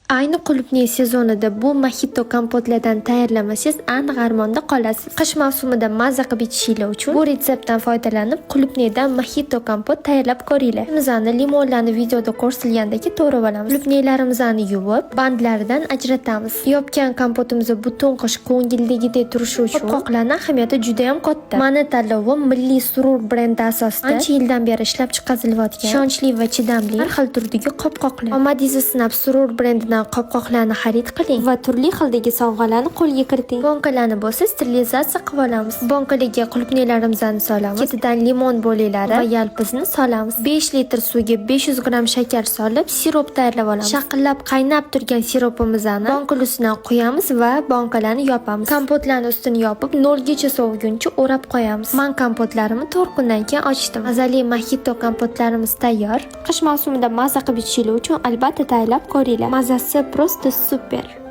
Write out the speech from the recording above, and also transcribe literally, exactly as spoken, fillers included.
Ayni qulupnıy sezonida bu moxito kompotlardan tayyorlamasangiz, aniq armonda qolasiz. Qish mavsumida mazza qilib ichishingiz uchun bu retseptdan foydalanib, qulupnıydan moxito kompot tayyorlab ko'ringlar. Qulupnıymızı limonlarni videoda ko'rsatilgandagi to'g'rab olamiz. Qulupnıylarımızı yuvib, bandlaridan ajratamiz. Yopgan kompotimiz butun qish ko'ngildagidek turishi uchun qopqoqlarni ahamiyati juda ham katta. Mani tanlovim Milliy Surur brendi asosida ancha yildan beri ishlab chiqarilayotgan ishonchli va chidamli har xil turdagi qopqoqlar. Omadingizni sinab, Surur brendidan qopqoqlarni xarid qiling va turli xildagi sovg'alarni qo'lga kiriting. Bankalarni bo'lsa sterilizatsiya qilib olamiz. Bankalarga qulupnıylarimizni solamiz. Ketidan limon bo'linlari va yalpizni solamiz. Besh litr suvga besh yuz gramm shakar solib, sirop tayyorlab olamiz. Shaqillab qaynab turgan siropimizni bankalar ustidan quyamiz va bankalarni yopamiz. Kompotlarni ustini yopib, nolgacha soviguncha o'rab qo'yamiz. Man kompotlarimni to'rt kundan keyin ochdim. Mazali moxito kompotlarimiz tayyor. Qish mavsumida mazza qilib ichishingiz uchun albatta tayyorlab ko'ringlar. Mazasi просто super.